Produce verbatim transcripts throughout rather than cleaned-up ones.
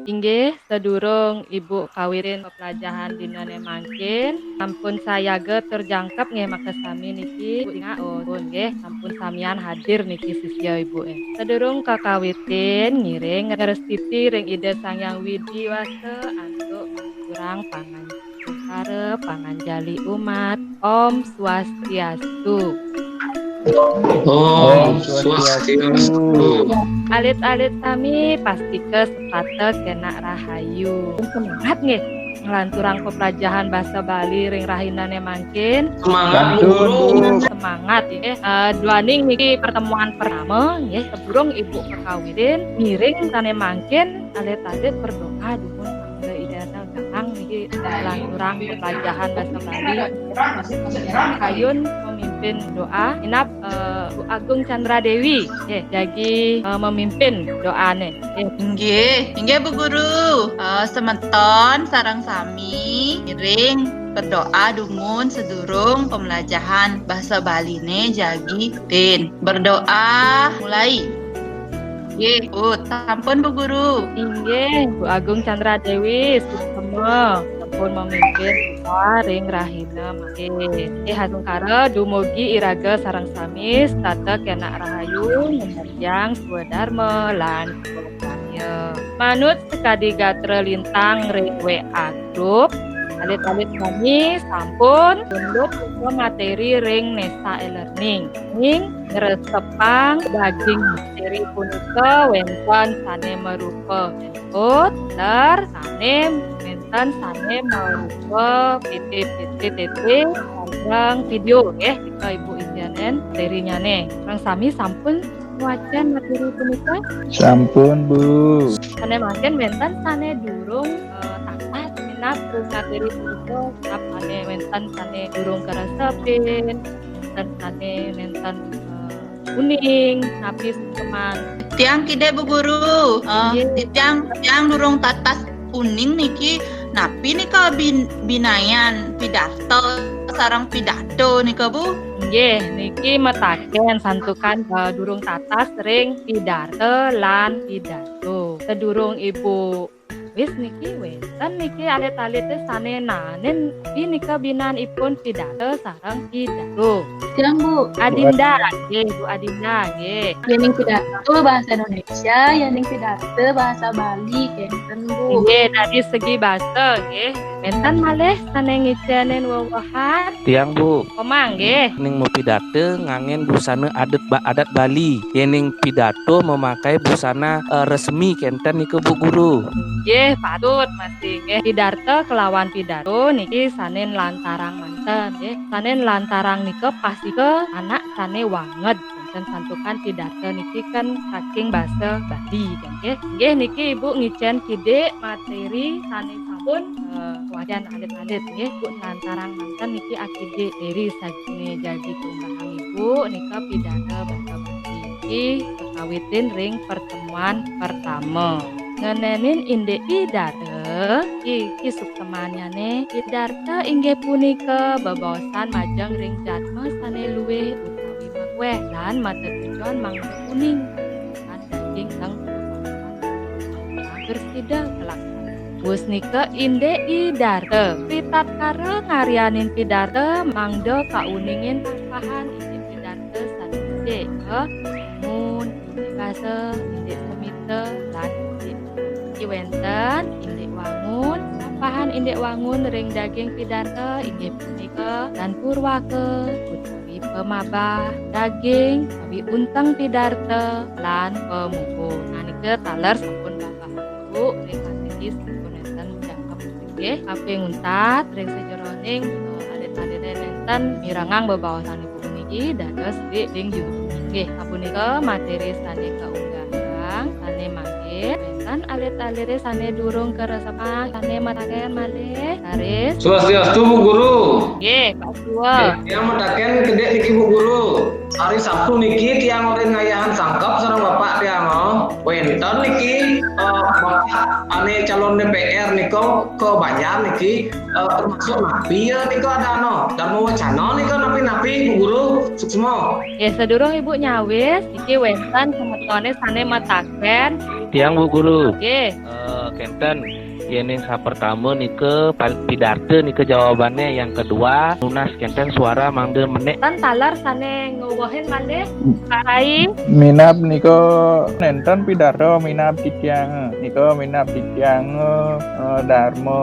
Inggih, sadurung Ibu kawitin pepelajahan dinané mangkin, sampun sayaga tur jangkep nggih makasami niki, Ibu Inga, oh, pun nggih, sampun samian hadir niki sisia Ibu, eh. Sadurung kakawitin ngiring ngrestiti ring Ida Sang Hyang Widi Wasa antuk ngaturang pangan-, para panganjali umat. Om Swastiastu. Om Swastiastu. Alit-alit sami pastika setata kenak rahayu. Semangat nggih nglanturang pepelajahan basa Bali ring rahinané mangkin. Semangat, Bu Guru. Semangat nggih. Eh, duaning niki pertemuan pertama nggih, sadurung Ibu kakawitin, ngiring sané mangkin alit-alit berdoa dumun mangda Ida Sang Hyang niki nglanturang pepelajahan basa Bali. Kayun memimpin doa, inap, eh, Bu Agung Chandra Dewi, nggih, jagi, eh, memimpin doané. Nggih. Inggih, inggih Bu Guru. Eh, semeton sareng sami ngiring berdoa dumun sadurung pemelajahan basa Baliné jagi rutin. Berdoa mulai. Nggih, Bu, sampun Bu Guru. Inggih, Bu Agung Chandra Dewi, suksema, sampun memimpin doa ring rahina mangkin. Nggih, astungkara dumugi iraga sareng sami setata kenak rahayu, ngamargiang swadarma lan swakarya. Manut sakadi gatra lintang ring W A grup, alit-alit sami sampun download materi ring Nesa e-learning. Ning ngresepang daging materi punika wénten sané marupa handphone, ler, sané wénten sané marupa P P T, T T, sareng vidéo nggih, nika Ibu isianin materinyané. Sareng sami sampun ngwacén materi punika? Sampun, Bu. Sané mangkin wénten sané durung, eh, tatas minab ring materi punika, minab sané wénten sané durung karesepin, wénten sané wénten, eh, uning, napi sukseman. Tiang kidik, Bu Guru. Eh, nggih. Tiang, tiang durung tatas uning niki, napi nika bin-, binayan pidarta sareng pidato nika, Bu? Nggih, niki mataken santukan, eh, durung tatas ring pidarta lan pidato. Sadurung Ibu wis niki wénten niki alit-alité sané naenin napi nika binanipun pidarta sareng pidato. Tiang, Bu. Adinda, nggih, Bu Adinda, nggih. Yéning pidato bahasa Indonesia, yéning pidarta bahasa Bali, kénten, Bu. Nggih, dari segi basa, nggih. Wénten malih sané ngicénin wewehan? Tiang, Bu. Komang, nggih. Ning mapidarta nganggén busana adat ba-, adat Bali. Yéning pidato memakai busana, eh, resmi, kénten nika, Bu Guru. Nggih, patut, Mas, nggih. Pidarta kelawan pidato niki sané nlantarang manten, nggih. Sané nlantarang nika pastika anak sané wanget, wénten santukan pidarta niki kan saking basa Bali, kan, nggih. Nggih, niki Ibu ngicén kidik materi sané sampun, eh, wacén alit-alit, nggih. Bu, nlantarang manten niki akidik materi sané jagi kaunggahang Ibu, nika pidarta basa Bali. Niki kakawitin ring pertemuan pertama. Ngenénin indik pidarta, iki suksemanyané, pidarta inggih punika bebaosan majeng ring jadma sané luih utawi makuéh lan matetujon mangda uning daging teng prasida kalaksana. Wus nika indik pidarta. Ritatkala ngaryanin pidarta mangda kauningin tapahan indik pidarta sané becik, indik wangun, indik basa, indik semita, lan indik. Niki wénten indik wangun, tapahan indik wangun ring daging pidarta inggih punika tan purwaka utawi pamabah, daging, utawi unteng pidarta, lan pamuka. Nah, nika taler sampun babah Bu, ring materi sampun wénten jangkep nggih. Kaping untat ring sajeroning, eh, alit-alité nénten mirengang bebaosan Ibu niki dados ring juru. Nggih, sapunika materi sané kaunggahang, sané mangkin wénten alit-alité sané durung karesepang, sané mataken malih, raris. Swastiastu, Bu Guru. Nggih, Pak Suwa. Nggih, tiang mataken kidik niki, Bu Guru. Hari Sabtu niki tiang ulihin ngayahang sangkep sareng bapak tiang, oh. Wénten niki, eh, bab ané calon D P R nika ka Banjar niki, eh, termasuk napi ya nika ada no. Dharma Wacana nika napi-napi Bu Guru, suksma. Nggih, sadurung Ibu nyawis, niki wénten semetoné sané mataken. Tiang Bu Guru. Nggih. Eh, kénten, yéning sapertama nika pal-, pidarta nika jawabané, yang kedua nunas kénten suara mangda menék. Tan taler sané nguwuhin malih, Pak Rai. Minab nika nénten pidarta minab titiang, nika minab titiang, eh, Dharma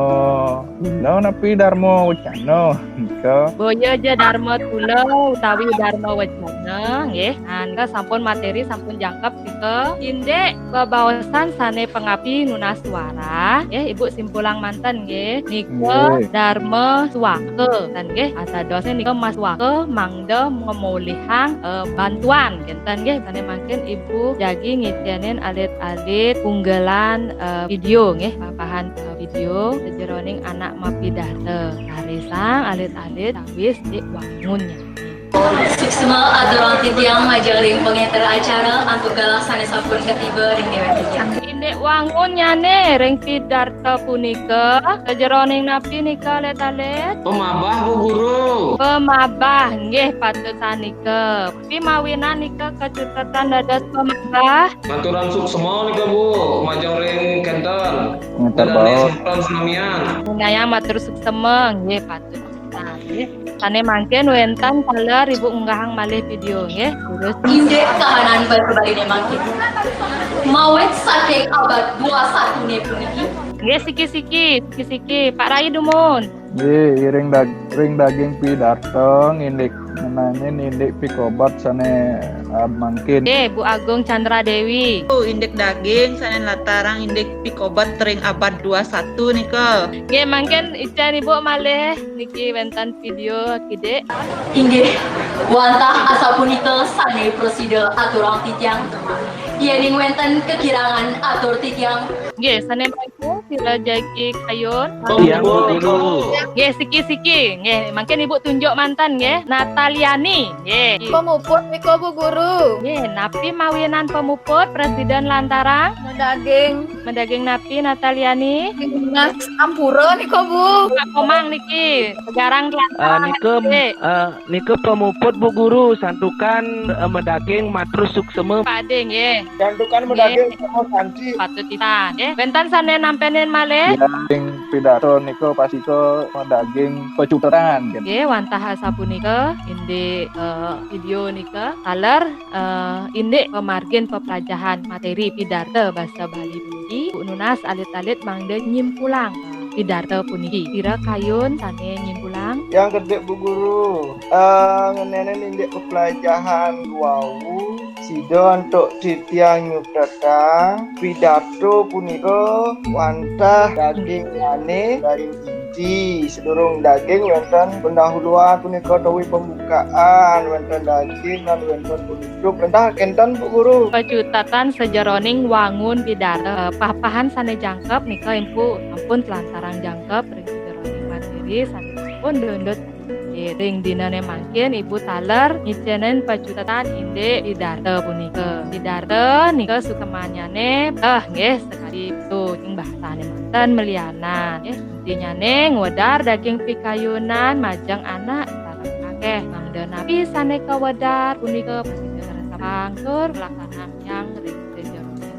Tula napi Dharma Wacana nika. Boya ja Dharma Tula utawi Dharma Wacana, nggih. Nah, nika sampun materi, sampun jangkep nika. Indik bebaosan sané pangapi nunas suara, nggih, Ibu simpulang manten, nggih. Nika Nggih. Dharma Suaka, tan nggih. Atadosé nika masuaka mangda ngemolihang, eh, bantuan, kénten nggih. Sané mangkin Ibu jagi ngicénin alit-alit unggelan, eh, video nggih, papahan, eh, video sajeroning anak mapidarta. Rarisang alit-alit cawis dik wangun nyanyi. Suksma aturang titiang majeng ring pangénter acara antuk galah sané sampun katiba ring déwék titiang. Indik wangun nyané ring pidarta punika sajeroning napi nika, alit-alit? Pamabah, Bu Guru. Pamabah, nggih, patut sanika. Pi mawinan nika kacutetan dados pamabah? Ngaturang suksma nika, Bu, majeng ring kénten. Ngatur Dané bawah. Sempurna senamian. Naya matur suksma, nggih, patut. Nah, nggih. Sané mangkin wénten taler Ibu ngunggahang malih video, nggih. Terus. Indik kahanan basa Baliné mangkin. Mawit saking abad dua satu né puniki. Nggih, siki-siki, siki-siki. Pak Rai dumun. Nggih, ring dag-, ring daging pidarta indik ngenénin indik pikobet sané, ah, mangkin. Nggih, Bu Agung Chandra Dewi. Oh, indik daging sané nlatarang indik pikobet ring abad dua satu nika. Nggih, mangkin icén Ibu malih niki wénten video kidik. Inggih, wantah asapunika sané prasida aturang titiang. Yéning wénten kakirangan atur titiang. Nggih, sané Sira jagi kayun. Tiang Bu Guru. Nggih, siki-siki. Nggih, mangkin Ibu tunjuk manten nggih. Nataliani. Nggih. Pamuput nika Bu Guru. Nggih, napi mawinan pamuput, presiden lantarang? Madaging. Madaging napi Nataliani? Nah, ampura nika Bu. Pak Komang niki. Segarang lantarang. Ah, nika, nggih. Ah, Nika pamuput Bu Guru, santukan, eh, madaging matur suksema. Pade nggih. Santukan madaging sama santi. Patut kita nggih. Wénten sané nampénin malih? Ring pidarta nika pastika madaging pacutetan, gitu. Nggih, wantah asapunika indik, eh, video nika taler, eh, indik pamargin peplajahan materi pidarta basa Bali puniki. Bu nunas alit-alit mangda nyimpulang pidarta puniki. Pira kayun sané nyimpulang? Yang kedip Bu Guru, eh, ngenénin indik peplajahan wau, sida antuk titiang nyutetang pidarta punika wantah daging nyané, daging inti. Sedurung daging wénten pendahuluan punika utawi pembukaan, wénten daging lan wénten penutup. Wénten kénten Bu Guru. Pacutetan sajeroning wangun pidarta. Papahan sané jangkep nika Ibu ampun telantarang jangkep ring sajeroning materi sané pun dundut. Nggih, ring dinané mangkin Ibu taler ngicénin pacutetan indik pidarta punika. Pidarta nika suksmanyané, eh, nggih, sakadi itu ing bahasané manten malianan, nggih. Intinyané ngwedar daging pikayunan majeng anak sareng akéh. Mangda napi sané kawedar punika prasida resepang tur laksanayang ring sajeroning.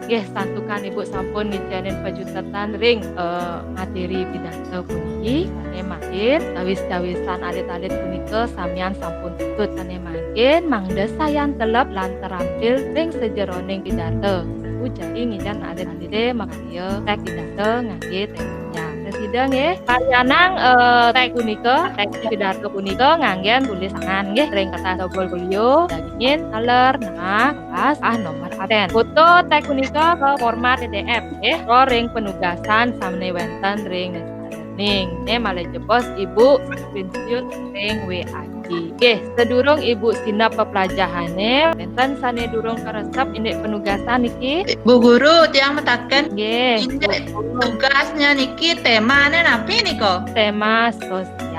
Nggih, santukan Ibu sampun ngicénin pacutetan ring, eh, materi pidarta puniki, sané mangkin cawis-cawisan alit-alit punika samian sampun tutut, sané mangkin mangda sayan telep lan terampil ring sajeroning pidarta. Ibu jagi ngicén alit-alité makarya teks pidarta nganggé teks. Ya, prasida nggih. Parianang, eh, teks punika, teks pidarta punika nganggén tulis tangan nggih, ring kertas double folio, dagingin, taler, nah, kertas, ah, nomor absen. Foto teks punika ka format P D F nggih, ring penugasan sané wénten ring ning. Né malih jebos Ibu screenshot ring W A. Nggih, sadurung Ibu sineb peplajahané, wénten sané durung karesep indik penugasan niki? Bu Guru, tiang mataken. Nggih. Indik tugasnya niki témané napi nika? Tema sosial.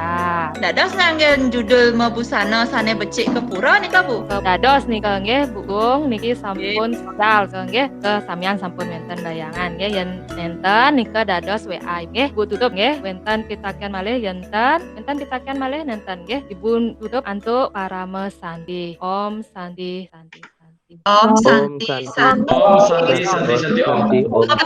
Dados nggih judul mabusana sane becik ke pura nika, Bu? Dados nika nggih, Bu Gung, niki sampun sedal nggih, ke samian sampun wenten bayangan nggih, yen nenten nika dados W A nggih. Bu tutup nggih, wenten pitaken malih yen ten, wenten pitaken malih nenten nggih. Ibu tutup antuk parama santi. Om santi santi santi. Om santi santi. Om santi santi santi om. Santi om.